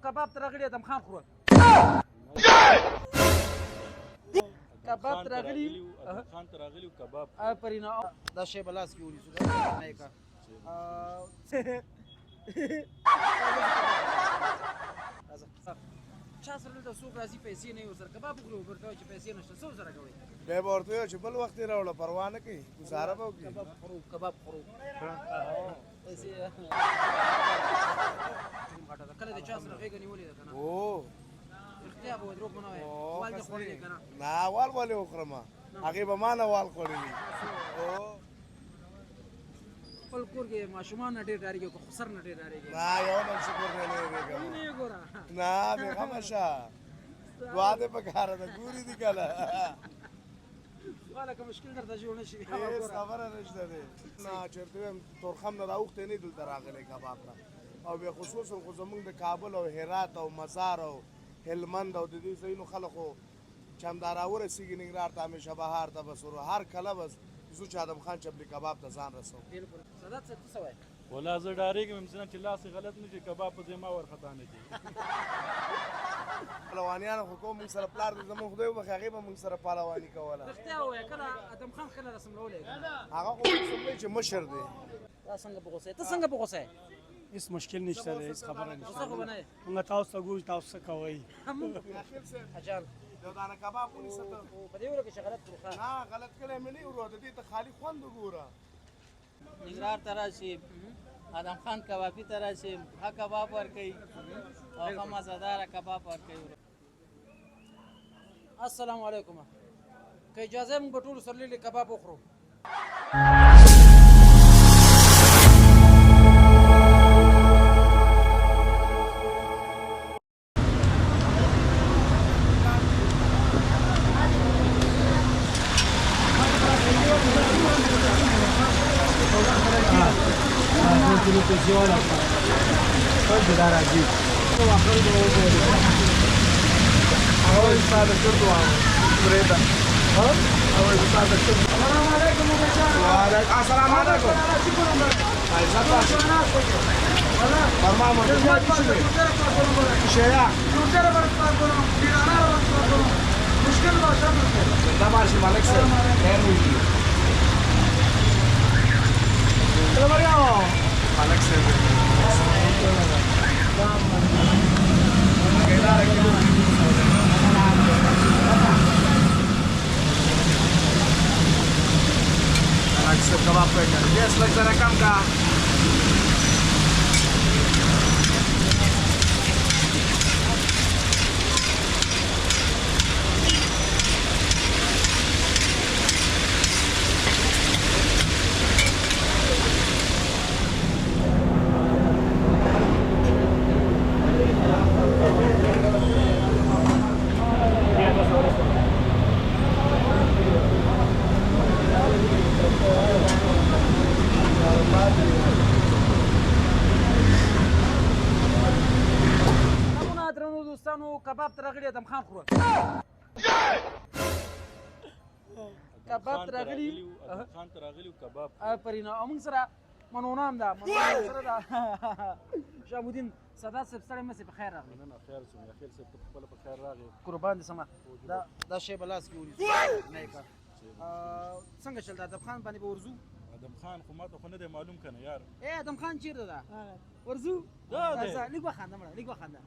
کباب ته راغلي ادم خان خورو. کباب ته راغلي، ادم خان ته راغلي کباب. آفرین. دا شی به لاس کې ونیسو. نه کا چا سره دلته څوک راځي، پیسې نه وي ورسره، کباب وخوري، ورته وایي چې پیسې نشته، څه ورسره کوئ؟ بیا به ورته وایو چې بل وخت یې راوړه، پروا نه کوي، ګزاره به وکړي. کباب خورو، کباب خورو، پیسې غټه ده. کله د چا سره غېږه نیولې ده که نه؟ او رښتیا به وایې، دروغ به نه وایې. وال دې خوړلی که نه؟ نه، وال ولې وخورم؟ هغې به ما نه وال خوړلي. او خپل کور کې ماشومان نه ډېر ډارېږي که خسر نه ډېر ډارېږي؟ نه، یو نن شکر دی، نه یېرېږم. نه یې ګوره. نه، بېغمه شه، دعا دې پکاره ده، ګوري دي که نه. والا که مشکل درته جوړ نه شي. هېڅ خبره نشته دی. نه، چېرته وایم، تورخم نه راوښتی نه، دلته راغلی کباب ته. او بیا خصوصا خو زمونږ د کابل او هرات او مزار او هلمند او د دې ځایونو خلک خو چې همدا راورسېږي ننګرهار ته، همیشه بهار ته بس ورو هر کله بس ځو چې ادم خان چپلي کباب ته ځان رسوو. بالکل. سادات صاحب، ته څه وایې؟ ولا زه ډارېږم ځنه چې لاس یې غلط نه شي، کباب په ځای ما ورخطا نه کړي. پهلوانیان خو کوم موږ سره، پلار دې زموږ خدای وبخښي، هغې به موږ سره پهلواني کوله. رښتیا ووایه، کله ادم خان کله رسملولی؟ هغه خو موږ سملوي چې مشر دی. دا څنګه په غوسه یې؟ ته څنګه په غوسه یې؟ هیڅ مشکل نشته دی، هیڅ خبره غوسه نشته. خو به نه یې؟ موږ تاسو ته ګورو چې تاسو څه کوئ. اجان یو دانه کباب ونیسه ته. په دې وره کې چې غلط کړو، ښه؟ نه، غلط کړی مې نه وروره، د دې ته خالي خوند وګوره. ننګرهار ته راشي، ادم خان کبابي ته راشي، ښه کباب ورکوي او ښه مزهداره کباب ورکوي. السلام علیکم. که اجازه، موږ به ټولو سره لیلې کباب وخورو. السلام علیکم. فرما مو. شیا زنده باشی ملک صاحب، خیر وي. ملک صاحب. ملک صاحب کباب پہ کر ګیس لږ ذرا کم کا. سلامونه درنو دوستانو، کباب ته راغلي ادم خان خورو. کباب ته راغلي، ادم خان ته راغلي کباب. آفرین. او موږ سره منونام ده، منونام سره ده شهاب الدین. سادات صاحب، ستړی مه سې، په خیر راغلی. مننه، خیر شوم. خیر صاحب، ته خپله په خیر راغی. قربان دې سمه. دا شی به لاس کې ونیسو. نه یې کا څنګه چل ده؟ ادم خان باندې به ورځو. ادم خان خو ماته خو نه دی معلوم که نه یار. ای ادم خان چېرته ده؟ ورځو. دا دی. راځه، لږ وخانده مړه، لږ وخانده.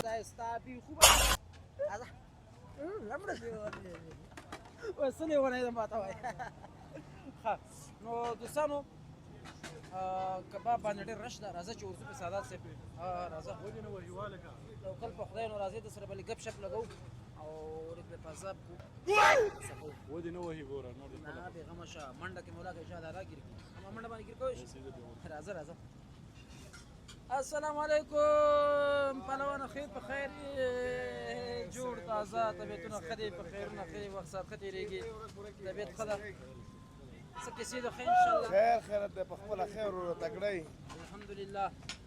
دا ستا بیخي راځه لمړه دې څه لیونی دی ماته وایي. ښه نو دوستانو، کباب باندې ډېر رش ده، راځه چې ورځو په سادات صاحب. راځه. ولې نه وهي والکه؟ توکل په خدای. نو راځئ، د سره به لږ ګپ شپ لګوو او لږ به پزاب کو. ودې نه وهي ګوره نور دې. نه، بېغمه شه، منډه کې مولا کې شاده راګیر کړي، اما منډه باندې ګیر کوی شي. راځه راځه. السلام علیکم پهلوانه، خیر په خیر، جوړ تازه، طبیعتونه ښه دي؟ په خیرونه ښه دي، وخت ساعت ښه تېرېږي، طبیعت ښه ده، څه کیسې ده؟ ښه انشاءالله. خیر خیرت دی، په خپله خیر وروره، تکړه یې. الحمدلله.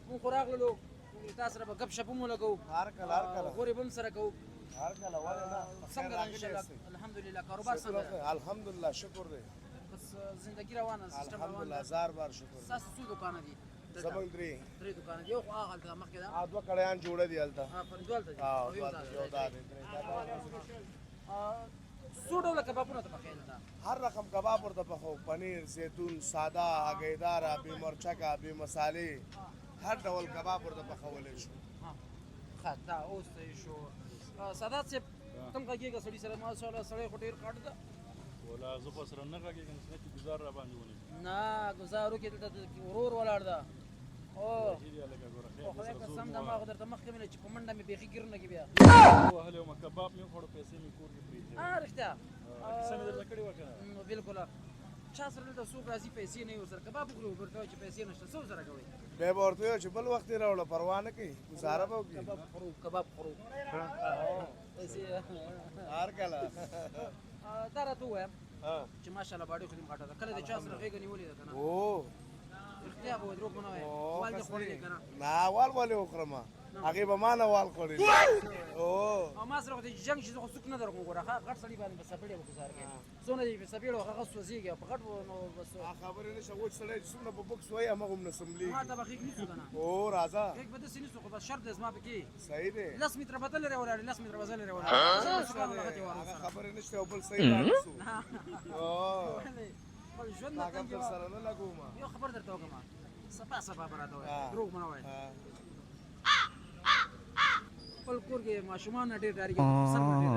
مونږ خو راغللو، مونږ تاسو سره به ګپ شپ هم ولګوو. هر کله، هر کله. غورې به هم سره کوو. هر کله، ولې نه. څنګه ده انشاءالله؟ الحمدلله. کاروبار څنګه ده؟ الحمدلله، شکر دی. بس. زندگی روانه، سیستم روان الحمدلله، ده؟ هزار بار شکر. ستاسو څو دوکانه دي دلته؟ زمونږ درې. درې دوکانه دي. یو خو هغه هلته مخکې ده. دوه کړیان جوړه دي هلته. پر دوه هلته دي او او یو دوه دا دی. یو دا دی، درې دا. څو ډوله کبابونه ته پخوې دلته؟ هر رقم کباب ورته پخو، پنیر، زیتون، ساده، هګۍداره، بې مرچکه، بې مسالې، هر ډول کباب ورته پخولی شو. ښه، دا اوس صحیح شو. سادات صاحب، تم غږېږه سړي سره. ماشاءالله، سړی خو ډېر غټ ده. ولا زه خو سره نه غږېږم، څنګه چې ګزار را باندې ونیسي. نه، ګزار وکړي، دلته ورور ولاړ ده. او چې دی هلکه ګوره، خیر او دی، خدای سره زور قسم مو د ما خو درته مخکې ویل چې په منډه مې بیخي ګیر نه کې بیا وهلی وم، کباب مې وخوړو، پیسې مې کور کې پرېښې. رښتیا؟ کیسه مې درته کړې وه که نه؟ نو بالکل، چا سره دلته څوک راځي، پیسې نه وي ورسره، کباب وخوري، ورته وایي چې پیسې نشته، څه ورسره کوئ؟ بیا به ورته وایو چې بل وخت یې راوړه، پروا نه کوي، ګزاره به وکړي. کباب خورو، کباب خورو، پیسې. هر کله. دا راته ووایه چې ماشاءالله باډي خو دې هم غټه ده. کله د چا سره غېږه نیولې ده که نه؟ او رښتیا به وایې، دروغ به نه وایې. وال دې خوړلی که نه؟ نه، وال ولې وخورم؟ هغې به ما نه وال خوړلی. او او ما سره خو دې جنګ شي، زه خو څوک نه درکوم. ګوره، ښه غټ سړي باندې په څپېړې به ګوزار کوي، څونه دې په څپېړو هغه سوځېږي او په غټ نو بس. خبرې نشته، وچ سړی چې څومره په بکس وایي، همغومره ما سملېږي. ته به غېږ نیسو که نه؟ او راځه. غېږ به داسې نیسو، خو بس شرط دی زما پکې. صحیح دی. 10 متره به ته لرې ولاړې، 10 متره به زه لرې ولاړ. هغه خبرې نشته، او بل صحیح رانیسو. او خپل ژوند نه هغه تنګ در سره نه لګوم. یو خبر درته وکړم، صفا صفا به راته وایې، دروغ به نه وایې. خپل کور کې ماشومان نه ډېر ډارېږي، سر نه ډېر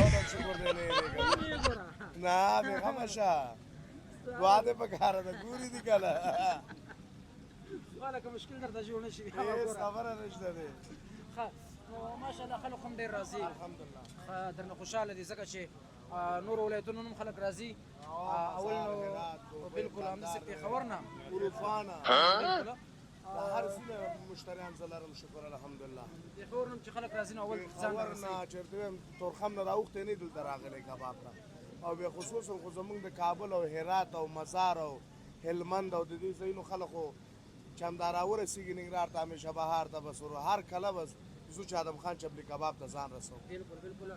یو دم شکر دی، نه یېرېږم. ډارېږي. ګوره. نه، بېغمه شه، دعا دې پکاره ده، ګوري دي کله. والا که مشکل درته جوړ نه شي بیا به هېڅ ګوره. خبره نشته دی. ښه نو ماشاءالله، خلک هم ډېر راځي. الحمدلله. ښه، درنه خوشحاله دي، ځکه چې نورو ولایتونو هم خلک راځي. اول نو بالکل همداسې پېښور نه، اروپا نه، بالکل. د هر ځای مشتریان زه لرم، شکر الحمدلله. پېښور نه هم چې خلک راځي، نو اول ځان پېښور رسوي. نه، چېرته وایم، تورخم نه راوښتی نه، دلته راغلی کباب ته. او بیا خصوصا خو زمونږ د کابل او هرات او مزار او هلمند او د دې ځایونو خلک خو چې همدا راورسېږي ننګرهار ته، همیشه بهار ته بس ورو هر کله بس ځو چې ادم خان چپلي کباب ته ځان رسوو. بالکل بالکل.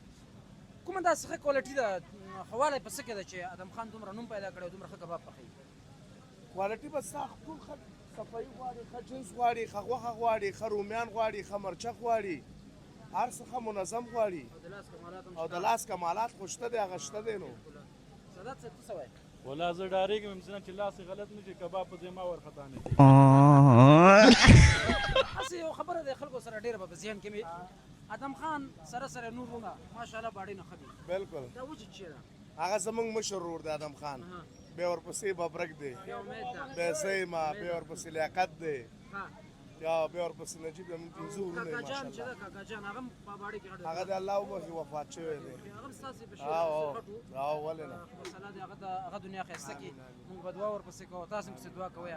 کومه داسې ښه کوالټي ده، ښه والی په څه کې ده چې ادم خان دومره نوم پیدا کړی او دومره ښه کباب پخوي؟ کوالټي بس ستا ټول ښه صفایي غواړي، ښه جنس غواړي، ښه غوښه غواړي، ښه رومیان غواړي، ښه مرچک غواړي، هر څه ښه منظم غواړي. او د لاس کمالات هم او د شته. لاس کمالات خو شته دی، هغه شته دی نو. سادات صاحب، ته څه وایې؟ ولا زه ډارېږم څنګه چې لاس یې غلط نه شي، کباب په ځای ما ورخطا نه شي. هسې یو خبره ده خلکو سره ډېره به په ذهن کې مې، ادم خان سره سره نور وروڼه ماشاءالله باډۍ نه ښه دي. بالکل. دا وجه چې ده؟ هغه زمونږ مشر ورور دی ادم خان، بیا ورپسې ببرک دی. بیا امید ده. بیا زه یم، بیا ورپسې لیاقت دی. یا بیا ورپسې نجیب دی. موږ پنځه وروڼه یو. کاکا جان چې ماشاءالله. ده، کاکا جان هغه هم په باډۍ کې غټ دی. هغه د الله وبخښي، وفات شوی دی. هغه هم ستاسې په او شعر غټ وو. او ولې نه. بس الله دې هغه ته هغه دنیا ښایسته کړي. موږ به دعا ورپسې کوو، تاسو هم پسې دعا کوئ،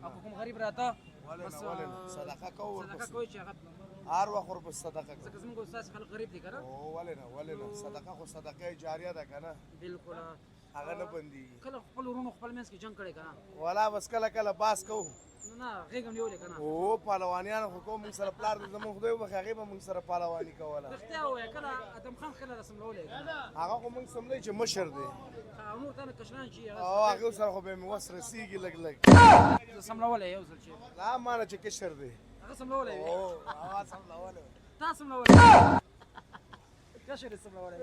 او که کوم غریب راته ولې بس نه، ولې نه، صدقه کوو صدقه ورپسې. کوئ چې هغه هر وخت ورپسې صدقه کوو. ځکه زموږ ستاسې خلک غریب دي که نه؟ او ولې نه، ولې نه، صدقه خو صدقه جاریه ده که نه؟ بالکل. هغه نه بندېږي. کله خپل وروڼو خپل منځ کې جنګ کړی که نه؟ ولا بس کله کله باس کوو. نه نه، غېږ هم نیولې که نه؟ او پهلوانیان خو کوم، موږ سره پلار دې زموږ خدای وبخښي، هغې به موږ سره پهلواني کوله. رښتیا ووایه، کله ادم خان کله رسملولی که نه؟ هغه خو موږ سملوي چې مشر دی. او نور تنه کشران چې او هغه سره خو به مې وس رسېږي لږ لږ. سملولی یو ځل چې نه، مانه چې کشر دی. هغه سملولی وي. او هغه سملولی. تا سملولی، کشر یې سملولی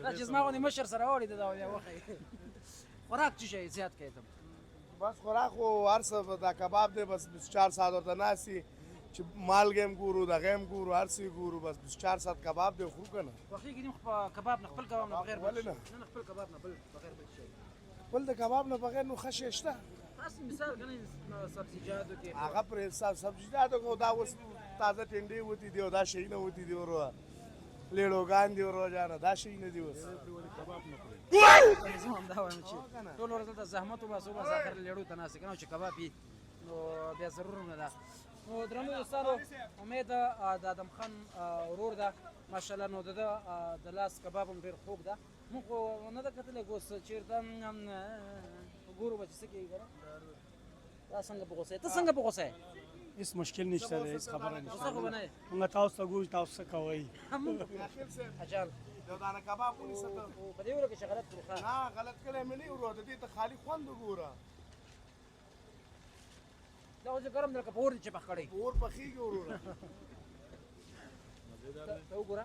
دا چې زما غوندې مشر سره واورېده، دا بیا وښیي. خوراک څه شی زیات کوې ته؟ بس خوراک خو هر څه، دا کباب دی بس، 24 ساعت ورته ناست یې چې مالګه هم ګورو، دغه هم ګورو، هر څه یې ګورو، بس 24 ساعت کباب دی خورو که نه. خوښېږي دې خو کباب نه، خپل کباب نه بغیر بل ولې نه؟ نه نه، خپل کباب نه بل بغیر بل شی؟ خپل د کباب نه بغیر نو ښه شی شته؟ تاسو مثال کنه سبزیجاتو کې. هغه پر حساب سبزیجاتو خو دا اوس تازه ټنډې وتي دي او دا شیونه وتي دي وروره، لیړوګان دي وروره جانه، دا شیونه دي اوس. کباب نه خوري. زه هم دا وایم چې ټول ورځ دلته زحمت وباسو، بس اخر لیړو ته ناست کنه چې کباب وي، نو بیا ضرور نه ده. نو درنو دوستانو، امید د ادم خان ورور ده ماشاءالله، نو د ده د لاس کباب هم ډېر خوږ ده. موږ خو نه ده کتلی، اوس چېرته ګورو به چې څه کېږي که نه. دا څنګه په غوسه یې؟ ته څنګه په غوسه یې؟ هیڅ مشکل نشته دی، هیڅ خبره غوسه خو به نشته. نه یې؟ موږ تاسو ته ګورو چې تاسو څه کوئ. اجان. یو دانه کباب ونیسه ته. په دې وره کې چې غلط کړو ښه. نه غلط کړی مې نه وروره، د دې ته خالي خوند وګوره. دا خو ګرم دی لکه په اور دې چې پخ کړی. په اور پخېږي وروره. ته وګوره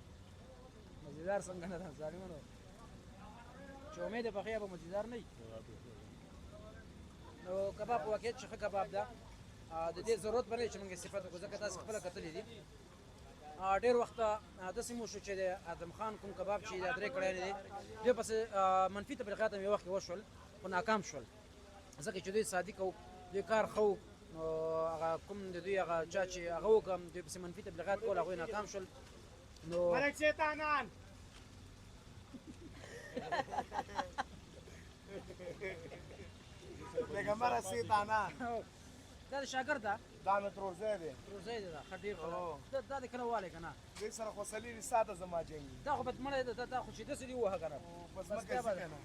مزیدار څنګه نه ده ظالمانو، چې امید پخې به مزیدار نه وي. نو کباب واقعیت چې ښه کباب ده، د دې ضرورت به نه چې موږ صفت وکړو، ځکه تاسو خپله کتلي دي. ډېر وخت داسې مو شو چې د ادم خان کوم کباب چې دا درې کړی نه دي، دوی پسې منفي تبلیغات هم یو وخت کې وشول خو ناکام شول، ځکه چې دوی صادق وو، دوی کار ښه وو. نو هغه کوم د دوی هغه چا چې هغه وکړم دوی پسې منفي تبلیغات کول، هغوی ناکام شول. نو ملک شیطانان پیغمبره شیطانان. دا د شاګرد ده، دا نو ترورزی دی. ترورزی دی، دا ښه ډېر ښه ده. دا د کله والی که نه؟ دې سره خو څلېرویشت ساعته زما جنګ وي. دا خو بدمړی ده، دا خو چې داسې دې ووهه که نه په ځمکه ځي که نه.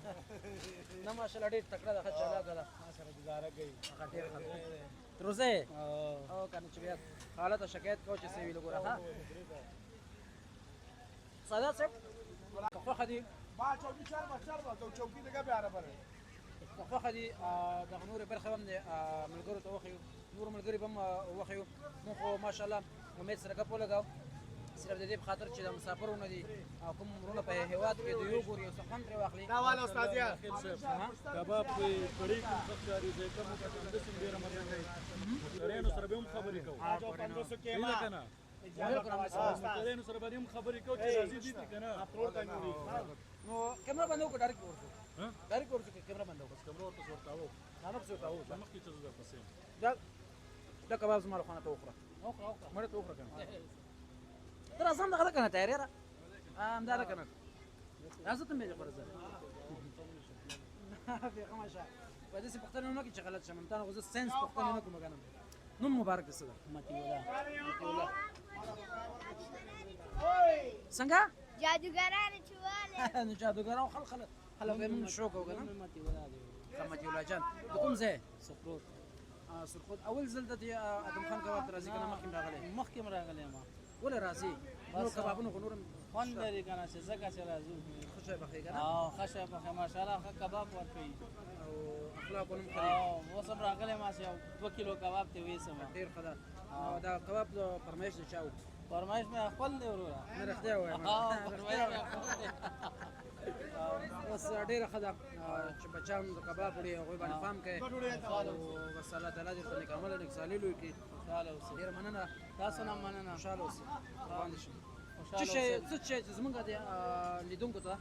نه ماشاءالله ډېر تکړه ده، ښه چالاکه ده، ما سره ګزاره کوي. هغه ډېر ښه ده. ترورزی او که نه چې بیا خاله ته شکایت کوه چې څه وي وګوره. ښه سادات صاحب که خوښه دي با چوکي چربه چربه ته چوکي دګه بیا را بره. که خوښه دي دغه نورې برخې هم د ملګرو ته وښیو، نور ملګري به هم وښیو. موږ خو ماشاءالله امید سره ګپ ولګاو، صرف د دې په خاطر چې د مسافرونه دي او کوم وروڼه په هېواد کې دوی وګوري او څه خوند ترې واخلي. دا والا استادیا کباب په کړی کوم ښه ښکاري، ذایقه مو کتل داسې ډېره مزه کوي. مشتریانو سره به هم خبرې کوو، صحیح ده که نه؟ مشتریانو سره به هم خبرې کوو چې راضي دي که نه. نو کیمره باندې وکړه، ډایرکټ ورځو، ډایرکټ ورځو کې کیمره باندې وکړه. بس کمره ورته ورتاوو، نه پسې ورتاوو. زه مخکې چې زه درپسې یم. دا کباب زما له خوا نه ته وخوره، وخوره وخوره مړه ته وخوره که نه. ته راځه همدغه ده که نه تیاری را همدا ده که نه. راځه ته مې خوره زه بېغمه شه. په داسې پوښتنه نه کوي چې غلط شم، تا نه خو زه ساینس پوښتنه نه کوم که نه. نوم مبارک دې څه ده؟ مطیع الله. مطیع الله. څنګه؟ جادوګران چې واله. نو جادوګران خلک خلک خلک به موږ شو کوو که نه. مطیع الله دی. ښه مطیع الله جان، د کوم ځای؟ سخروت. سرخود. اول ځل د دې ادم خان کباب ته راځي که نه مخکې هم راغلی؟ مخکې هم راغلی ما. ولې راځي؟ نور کبابونه خو نور هم خوند لري که نه، چې ځکه چې راځو. ښه شی پخوي که نه؟ او ښه شی پخوي ماشاءالله، ښه کباب ورکوي او اخلاق هم ښه دي. او اوس هم راغلی ما چې یو 2 کیلو کباب ته ویسم. ډېر ښه ده. دا کباب د فرمایش د چا و؟ فرمایش مې خپل دی وروره. نه رښتیا وایم. فرمایش مې خپل دی. بس ډېره ښه ده چې بچیان د کباب وړي، هغوی باندې پام کوي. او بس الله تعالی دې ورته نیک عمله نیک صالح لوی کړي. خوشحاله اوسئ. ډېره مننه. تاسو نه مننه. خوشحاله اوسئ، قربان دې شم. خوشحاله څه شی اوسئ. څه شی چې زمونږ د لیدونکو ته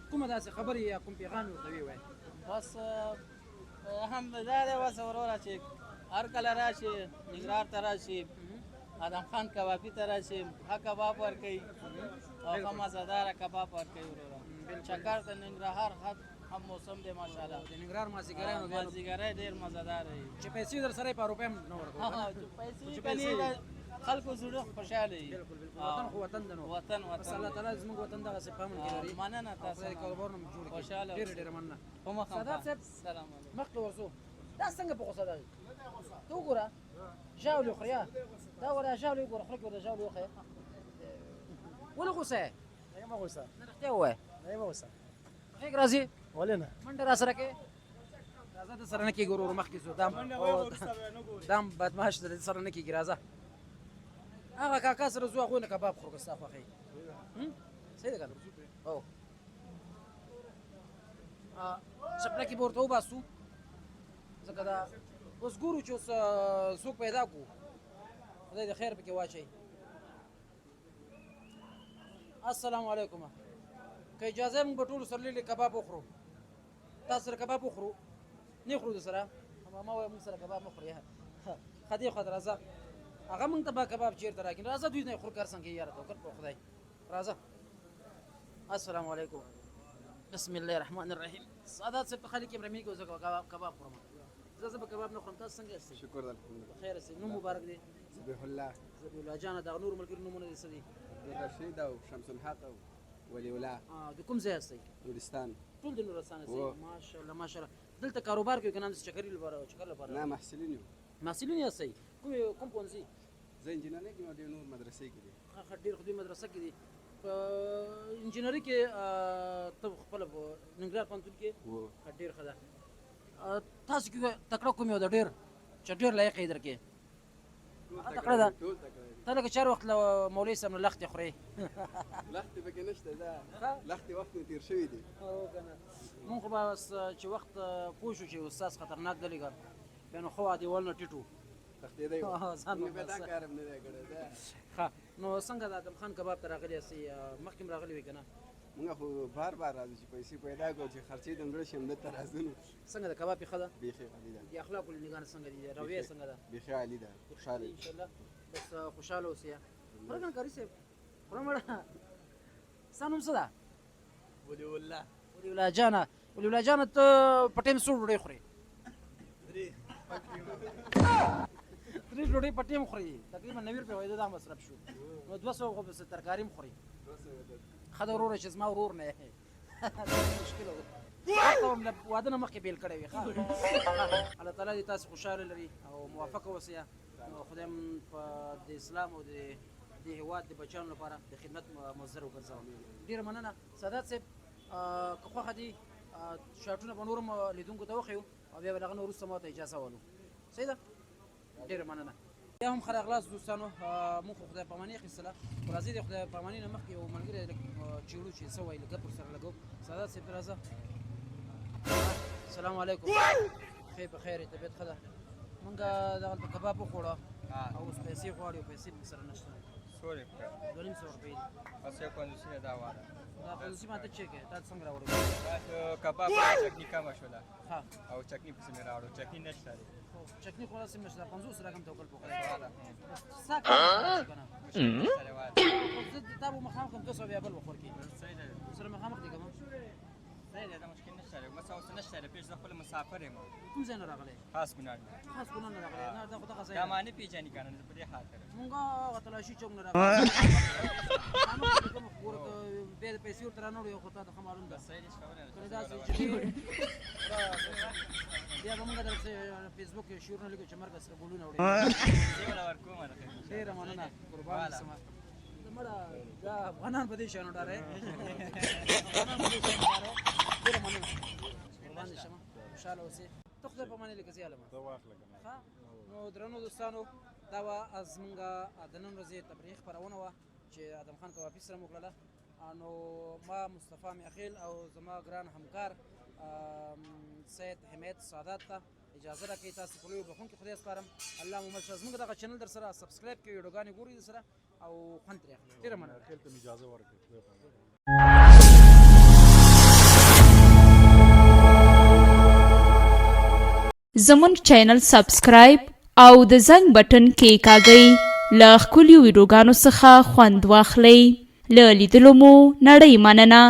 کومه داسې خبرې یا کوم پیغام یې ورته ووایي؟ بس هم دا دی بس وروره چې هر کله راشي ننګرهار ته راشي، ادم خان کبابي ته راشي، ښه کباب ورکوي او ښه مزهداره کباب ورکوي وروره. چکر د ننګرهار ښه هم موسم دی ماشاءالله. د ننګرهار مازدیګری نو بیا مازدیګری ډېر مزهدار دی. چې پیسې در سره په روپۍ هم نه ورکوو. چې پیسې کني خلکو زړه خوشحاله وي. بالکل بالکل، وطن خو وطن دی نو. وطن وطن. بس الله تعالی زموږ وطن دغسې په امن کې لري. مننه تاسو خدای کاروبارونه مو جوړ کړي. خوشحاله ډېره ډېره مننه. سادات صاحب سلام علیکم. مخکې ورځو. دا څنګه په غوسه ده؟ ته وګوره ژاولې خوري، دا وګوره ژاولې وګوره، خوله کې ورته ژاولې وښیه. ولې غوسه یې؟ نه یم غوسه. نه رښتیا ووایه. نه یم غوسه. غېږ راځي؟ ولې نه؟ منډه را سره کوې؟ راځه د سره نه کېږي ورور، مخکې ځو. دام بدمعاش د سره نه کېږي. راځه هغه کاکا سره ځو، هغوی نه کباب خورو که ستا خوښه وي. صحیح ده که نه؟ هو چپلکې به ورته وباسو، ځکه دا اوس ګورو چې اوس څوک پیدا کړو. خدای دې خیر پکې واچوي. السلام علیکم. که اجازه موږ به ټولو سره لیلې کباب وخورو. تاسو سره کباب وخورو؟ نه خورو د سره؟ ما وایي موږ سره کباب مه خوري. ښه دې خوا ته راځه، هغه موږ ته به کباب چېرته راکړي. راځه دوی نه خور کار څنګه یاره، توکل په خدای. راځه. السلام علیکم. بسم الله الرحمن الرحیم. سادات صاحب په خالي کیمره مې کوزه کباب خورم. زه به کباب نه خورم. تاسو څنګه یاستئ؟ شکر الحمدلله. خیر اوسئ. نوم مبارک دی؟ ذبیح الله. ذبیح الله جانه، دغه نور ملګرو نومونه دې څه دي؟ عبدالرشید او شمس الحق او ولی الله. د کوم ځای یاستئ؟ نورستان. ټول د نورستان یاستئ؟ ماشاءالله ماشاءالله. دلته کاروبار کوئ که نه همداسې چکري لپاره؟ چکر لپاره؟ نه، محصلین یو. محصلین یاستئ؟ کوم پوهنځي؟ زه انجینرۍ کې یم، ډېر نور مدرسې کې دي. ښه ښه، ډېر خو دوی مدرسه کې دي. په انجینری کې ته خپل په ننګرهار پوهنتون کې ډېر ښه ده. تاسو کې تکړه کوم یو ده ډېر چې ډېر لایق یې درکې؟ تکړه ده. ته لکه چې هر وخت له مولوي صاحب نه لښتې خورې. لښتې پکې نشته، دا لښتې وخت نه تېر شوي دي. هو که نه، مونږ خو به بس چې وخت پوه شو چې استاد خطرناک دی لږه، بیا نو ښه وه دیوال نه ټیټ وو. تښتېدی وو. ځان مونږ بیا دا کار هم نه دی کړی. ښه نو څنګه د ادم خان کباب ته راغلي یاستئ؟ مخکې هم راغلي وئ که نه؟ مونږ خو بار بار راځو، چې پیسې پیدا کړو چې خرچې د مړه شي همدلته راځو. نو څنګه ده کباب یې ښه ده؟ بیخي عالي ده. د اخلاقو له نګاه نه څنګه دي؟ رویه یې څنګه ده؟ بیخي عالي ده، خوشحاله ان شاء الله بس خوشحاله اوسئ. خوره کنه قاري صاحب، خوره مړه. ستا نوم څه ده؟ ولي الله. ولي الله جانه، ولي الله جانه، ته په ټیم څو ډوډۍ خورې؟ درې ډوډۍ په ټیم خوري، تقریبا 90 روپۍ وایي دا مصرف شو، نو 200 خو بس ترکاري هم خوري. ښه ده وروره چې زما ورور نه یې، مشکل و، هم له واده نه مخکې بېل کړی وي. ښه، الله تعالی دې تاسو خوشحاله لري او موافقه اوسئ. نو خدای هم په د اسلام او د دې هېواد د بچیانو لپاره د خدمت مصدر وګرځوه. ډېره مننه سادات صاحب. که خوښه دي شاټونه به نور هم لیدونکو ته وښیو او بیا به له هغه نه وروسته ما ته اجازه والو. صحیح ده، ډېره مننه. بیا هم ښه راغلاست دوستانو. موږ خو خدای پاماني اخیستله، خو راځئ د خدای پاماني نه مخکې یو ملګری لږ چېړو چې څه وایي، لږ ګپ ورسره لګو. سادات صاحب ته راځه. السلام علیکم. خیر په خیر، طبیعت ښه ده؟ مونږ دغلته کباب وخوړه او اوس پیسې غواړي او پیسې موږ سره نشته. څو روپۍ؟ 250 روپۍ دي. بس یو کنجوسي نه دا واله. دا کنجوسي ماته چې کوې، تا څنګه راوړو؟ کباب چکني کمه شوله او چکني پسې مې راوړو، چکني نشته. چکني خو داسې نشته، 50 رقم توکل پوخ. ستا کنه زه تا به مخامخ کوم 200 بیا بل وخور کې سره مخامخ دي کوم. صحیح ده، دا مشکل نشته، مثلا اوس نشته پیش، زه خپل مسافر یم. کوم ځای نه راغلی؟ خاص ګناړ نه. خاص ګناړ نه راغلی؟ نه، دا خو دغه ځای دا ما نه پیژني که نه، په دې خاطر مونږ هغه تلاشي چوک نه راغلی. ګوره بیا د پیسې ورته رانه وړو، خو تا ته ښه معلوم ده. صحیح دی، خبره نه داسې چې بیا به مونږ درته فیسبوک کې شعرونه لیکو چې مرګ سره ګلونه وړي. ډېره مننه، قربان سم. مړه دا افغانان په دې شیانو ډارې، افغانان په دې شیانو ډارې. ډېره مننه، قربان دې شم، خوشحاله اوسې. ته خدای په معنی لکه زه عالمه ته واخله که نه. ښه نو درنو دوستانو، دا وه زمونږ د نن ورځې تفریحي خپرونه وه چې ادم خان کبابي سره مو وکړله. نو ما مصطفی میاخیل او زما ګران همکار سید حمید سادات ته اجازه راکړئ. تاسو په لویو بخښونکي خدای سپارم. الله مو مل شه. زموږ دغه چینل در سره سبسکرایب کړئ، ویډیوګانې ګورئ در سره او خوند ترې اخلئ. ډېره مننه. میاخیل ته مې اجازه ورکړئ، خدای په امان. زمونږ چینل سبسکرایب او د زنګ بټن کیکاږئ. له ښکلیو ویډیوګانو څخه خوند واخلئ. له لیدلو مو نړۍ مننه.